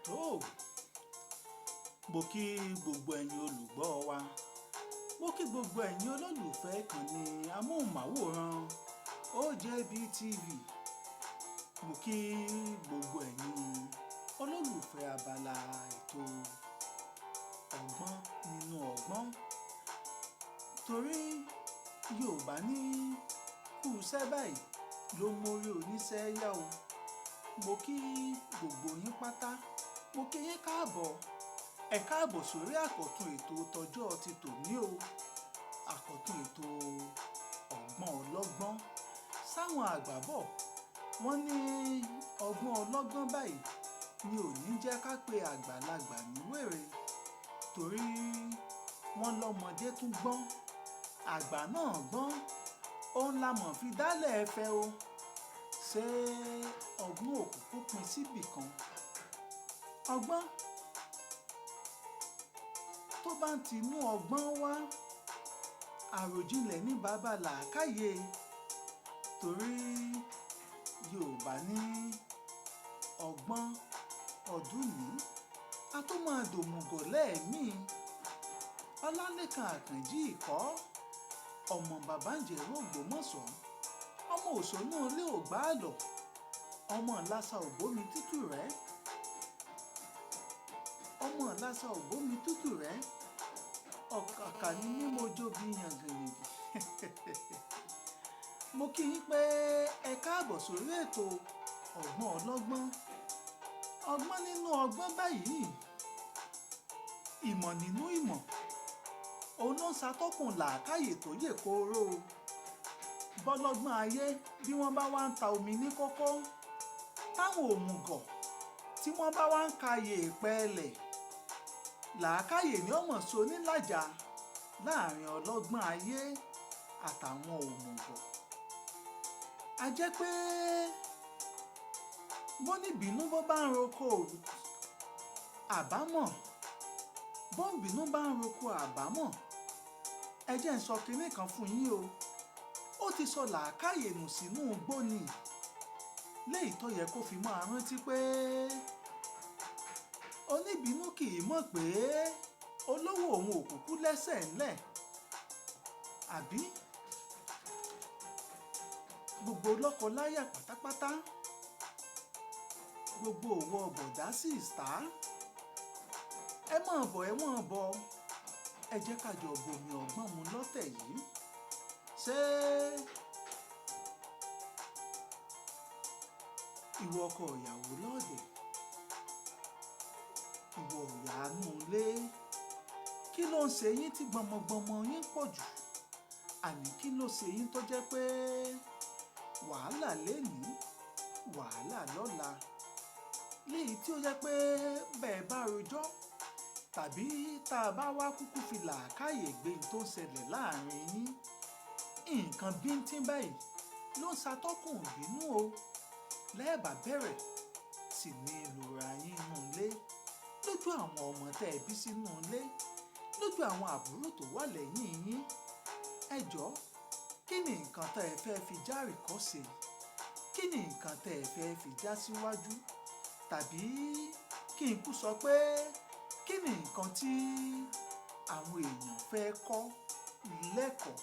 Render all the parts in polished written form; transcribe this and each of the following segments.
Tó, mo kí gbogbo ẹ̀yin olùgbọ́ wa, mo kí gbogbo ẹ̀yin olólùfẹ́ ìkànnì amóhùnmáwòrán OJB TV, mo kí gbogbo ẹ̀yin olólùfẹ́ abala ètò ọgbọ́n nínú ọgbọ́n. Torí Yorùbá ní kú iṣẹ́ báyìí ló mórí oníṣẹ́ yá o. Mo kí gbogbo yín pátá, mo kí yín káàbọ̀. Ẹ káàbọ̀ sórí àkọ́tún ètò tọjọ́ ti tòní o. Àkọ́tún ètò ọgbọ́n ọlọ́gbọ́n. Sáwọn àgbà bọ̀, wọ́n ní ọgbọ́n ọlọ́gbọ́n báyìí ni ò ní jẹ́ ká pe àgbàlagbà ní wèrè. Torí wọ́n lọ́mọdé tún gbọ́n, àgbà náà gbọ́n, òun la mọ̀ fi dálẹ̀ ẹfẹ́ o. Ṣé ọgbọ́n òkùnkùn pín síbì kan? Ọgbọ́n tó bá ń tinú ọgbọ́n wá, àròjinlẹ̀ ní bàbá làákàyè. Torí Yorùbá ní ọgbọ́n ọdún ní, a tó máa dòmùgọ̀ lẹ́ẹ̀mí. Ọlálékan Àkànjí ìkọ́, ọmọ bàbá ń jẹ̀rú Ògbómọ̀ṣọ́, ọmọ òṣónú ilé ògbàlọ̀, ọmọ ìlàsà ògbómi tútù rẹ̀, ọmọ ìlàsà ògbómi tútù rẹ̀, ọ̀kàkà ni mímọ jóbi yàngànyàngì. Mo kí yín pé ẹ káàbọ̀ sórí ètò ọgbọ́n ọlọ́gbọ́n. Ọgbọ́n nínú ọgbọ́n báyìí, ìmọ̀ nínú ìmọ̀, òun ló ń ṣàtọ́kùn làákàyè tó yè kooro. Bọ́lọ́gbọ́n ayé bí wọ́n bá wá ń ta omi ní kókó, táwọn òmùgọ̀ tí wọ́n bá wá ń ka yèèpẹ̀ ẹlẹ̀, làákàyè ni ó mọ̀ so nílàjà láàrin ọlọ́gbọ́n ayé àtàwọn òmùgọ̀. A jẹ́ pé bó ní ìbínú bó bá ń roko àbámọ̀, bó ń bínú bá ń roko àbámọ̀, ẹ jẹ́ ń sọ kinní kan fún yín o. Ó ti sọ làákàyè nù sínú igbó ni. Léyìí tó yẹ kó fi máa rántí pé oníbínú kì í mọ̀ pé olówó òun ò kúkú lẹ́sẹ̀ ńlẹ̀. Àbí gbogbo lọ́kọ láyà pátápátá, gbogbo òwò bọ̀dá sístá, ẹ máa bọ̀, ẹ máa bọ̀, ẹ jẹ́ ká jọ bomi ọgbọ́n mu lọ́tẹ̀ yìí. Ṣé ìwọ ọkọ ìyàwó lọ́ọ̀dẹ̀, ìwọ ìyá inú ilé, kí ló ń ṣe yín tí gbọmọgbọmọ yín pọ̀ jù? Àní kí ló ṣe yín tó jẹ́ pé wàhálà lénìí, wàhálà lọ́la? Léyìí tí ó jẹ́ pé bẹ́ẹ̀ bá rojọ́ tàbí tá a bá wá kúkú fi làákàyè gbé ohun tó ń ṣẹlẹ̀ láàrin yín, nǹkan bíntín báyìí ló ń ṣàtọ́kùn ìbínú o. Lẹ́ẹ̀bà bẹ̀rẹ̀ sì ní lùrà yín nínú ilé, lójú àwọn ọmọ tẹ́ ẹ bí sínú ilé, lójú àwọn àbúrò tó wà lẹ́yìn yín. Ẹ jọ̀ọ́, kí ni nǹkan tẹ́ ẹ fẹ́ fi já àríkọ́ṣe? Kí ni nǹkan tẹ́ ẹ fẹ́ fi já síwájú? Tàbí kí n kú sọ pé kí ni nǹkan tí àwọn èèyàn fẹ́ kọ́ lẹ́kọ̀ọ́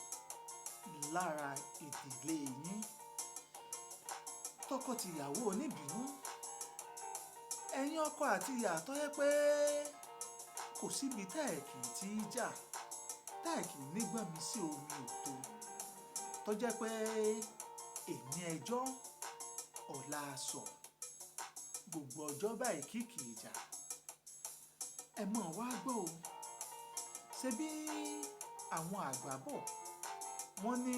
lára ìdílé yín? Tọkọ-tìyàwó oníbínú, ẹ̀yin ọkọ àti ìyá tó jẹ́ pé kò síbi tẹ́ ẹ kì í tí í jà, tẹ́ ẹ kì í nígbọ́n mi sí omi òtó, tó jẹ́ pé èní ẹjọ́ ọ̀la sọ, gbogbo ọjọ́ báyìí kìkì ìjà. Ẹ mọ̀ wá gbọ́ o. Ṣé bí àwọn àgbà bọ̀, wọ́n ní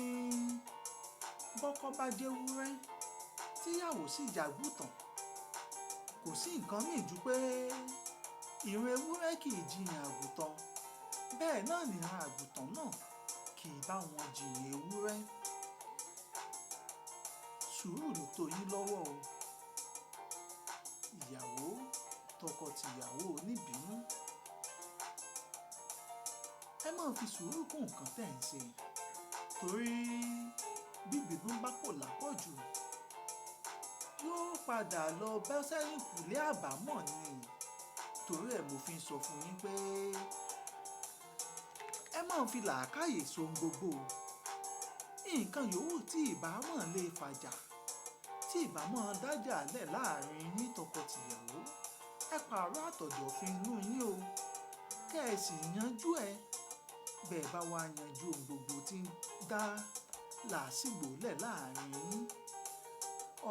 bọ́kọ bá jẹ́ ewúrẹ́, tíyàwó sì jàgùtàn, kò sí nǹkan mì ju pé ìran ewúrẹ́ kì í jiyàn àgùntàn, bẹ́ẹ̀ náà ni ìran àgùntàn náà kì í bá wọn jiyàn ewúrẹ́. Sùúrù ló tó yín lọ́wọ́ o. Ìyàwó, tọkọ-tìyàwó oníbínú, ẹ máa fi sùúrù kún nǹkan tẹ́ ẹ̀ ń ṣe. Torí bí ìbínú bá pọ̀ lápọ̀jù, yóò padà lọ bẹ́ sẹ́yìnkùlé àbámọ̀ ni. Torí ẹ̀ mo fi ń sọ fún yín pé ẹ máa ń fi làákàyè so ohun gbogbo o. Nǹkan yòówù tí ìbá mọ̀ lè fàjà, tí ìbá mọ̀ dájà lẹ̀ láàrin yín tọkọ-tìyàwó, ẹ pààrọ̀ àtọ̀dọ̀fin inú yín o, kẹ́ ẹ sì yanjú ẹ. Bẹ́ẹ̀ bá wá yanjú ohun gbogbo tí ń dá làásìgbò lẹ̀ láàrin yín,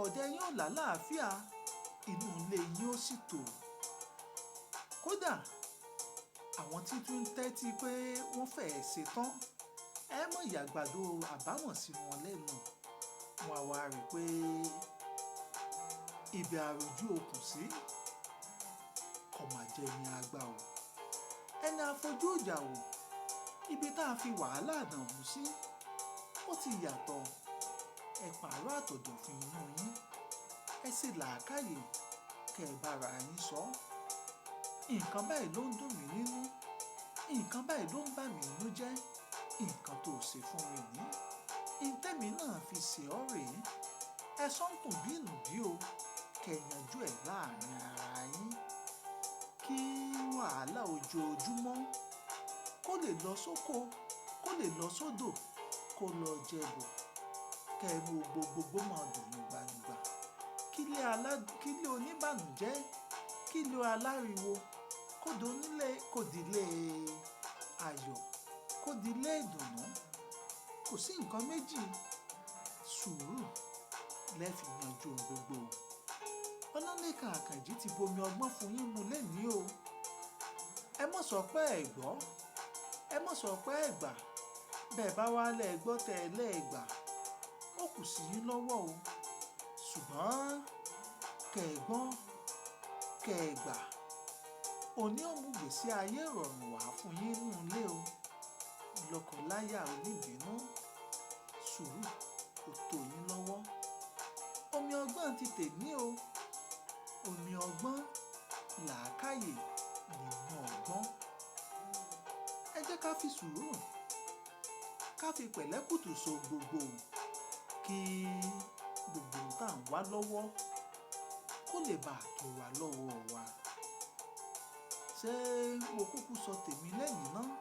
ọ̀dẹ̀ yín ó làlàáfíà, inú ilé yín ó sì tòrò. Kódà àwọn tí tún ń tẹ́tí pé wọ́n fẹ́ ṣe tán, ẹ mọ̀ ìyàgbàdo àbámọ̀ sí wọn lẹ́nu. Wọn á wá rí pé ibi àròjú okùn sí kò mà jẹ́ ní àgbà o. Ẹni a fojú ìjà wò, ibi tá a fi wàhálà dànmú sí, ó ti yàtọ̀. Ẹ pààrọ̀ àtọ̀dọ̀fin inú yín, ẹ sì làákàyè kẹ́ ẹ bá ara yín sọ. Nǹkan báyìí ló ń dùn mí nínú, nǹkan báyìí ló ń bà mí nínú jẹ́, nǹkan tó ṣe fún mi ní, ìtẹ́mi náà fi ṣe ọ́ rèé. Ẹ sọ́ ń tùn bí ìnùbí o, kẹ́ ẹ yanjú ẹ̀ láàrin ara yín kí wàhálà ojoojúmọ́ kó lè lọ sóko, kó lè lọ sódò, kó lọ jẹbọ, kẹ́ ẹ mú gbogbogbò máa dùn yùngbàyùngbà. Kí ilé oníbànújẹ́, kí ilé aláriwo kó donílé, kó dilé ayọ̀, kó dilé ìdùnnú. Kò sí nǹkan méjì, sùúrù lẹ fi yanjú ohun gbogbo o. Ọlálékan Àkànjí ti bomi ọgbọ́n fún yín mu lénìí o. Ẹ má sọ pé ẹ gbọ́, ẹ má sọ pé ẹ gbà. Bẹ́ẹ̀ bá wá lẹ gbọ́ tẹ ẹ lẹ́ gbà, ó kù sí yín lọ́wọ́ o. Ṣùgbọ́n kẹ́ ẹ gbọ́, kẹ́ ẹ gbà, òní ó mú gbèsè ayé ìrọ̀rùn wá fún yín nínú ilé o. Lọ́kọláya oníbínú, sùúrù kò tó yín lọ́wọ́. Omi ọgbọ́n ti tèmi o. Omi ọgbọ́n làákàyè nínú ọgbọ́n. Ẹ jẹ́ ká fi sùúrù, ká fi pẹ̀lẹ́kùtù so gbogbo kí gbogbo ohun tá à ń wá lọ́wọ́ kó lè bá tó wá lọ́wọ́ wa. Ṣé mo kúkú sọ tèmi lẹ́yìn náà?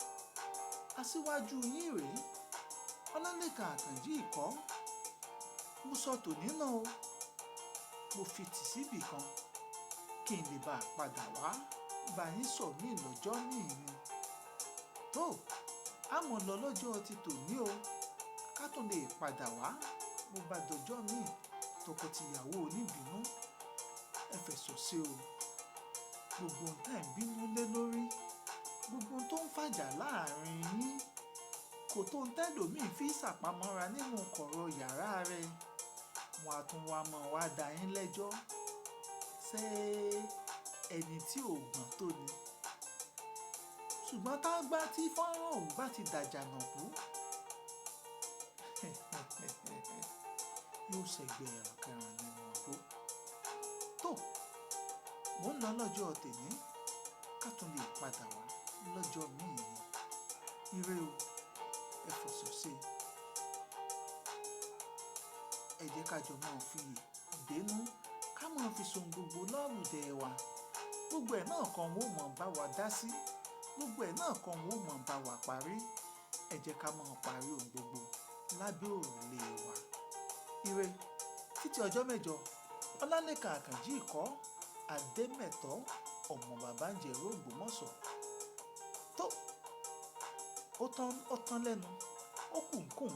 Aṣíwájú yín rèé, Ọlálékan Àkànjí ìkọ́. Mo sọ tòní náà o. Mo fi tì síbì kan kí n lè bá padà wá bá yín sọ mí lọ́jọ́ míì ni. Tó, a mọ̀ lọ lọ́jọ́ ti tòní o. Ká tún lè padà wá bó bá dọjọ́ míì tọkọ-tìyàwó oníbínú. Ẹ fẹ̀sọ̀ ṣe o. Gbogbo ohun tá ẹ̀ ń bínú lé lórí, gbogbo ohun tó ń fàjà láàrin yín, kò tó ń tẹ́lòmíì fi ṣàpamọ́ra nínú kọ̀rọ̀ yàrá rẹ̀. Wọn á tún wá mọ̀ wá dá yín lẹ́jọ́. Ṣé ẹni tí ò gbọ́n tó ni? Ṣùgbọ́n tá gbá tí fọ́nrán òun bá ti dàjà nà kú, yóò ṣẹ̀gbẹ́ ẹ̀rànkẹ́ràn nínú igbó. Tó, mò ń lọ lọ́jọ́ tèmi, ká tún lè padà wá lọ́jọ́ míì ni. Ire o, ẹ fọ̀sọ̀ ṣe. Ẹ jẹ́ ká jọ máa fi ìdénú, ká máa fi so gbogbo lọ́rùndẹ̀ wa. Gbogbo ẹ̀ náà kan wọ́n mọ̀ bá wa dá sí. Gbogbo ẹ̀ náà kan wọ́n mọ̀ bá wa parí. Ẹ jẹ́ ká máa parí ohun gbogbo lábẹ́ òrùlé wa. Ire, títí ọjọ́ mẹ́jọ, Ọlálékan Àkànjí ìkọ́, Adémẹ̀tọ́, ọmọ bàbá ń jẹ̀rú Ògbómọ̀ṣọ́. Tó, ó tán lẹ́nu, ó kù ń kùn.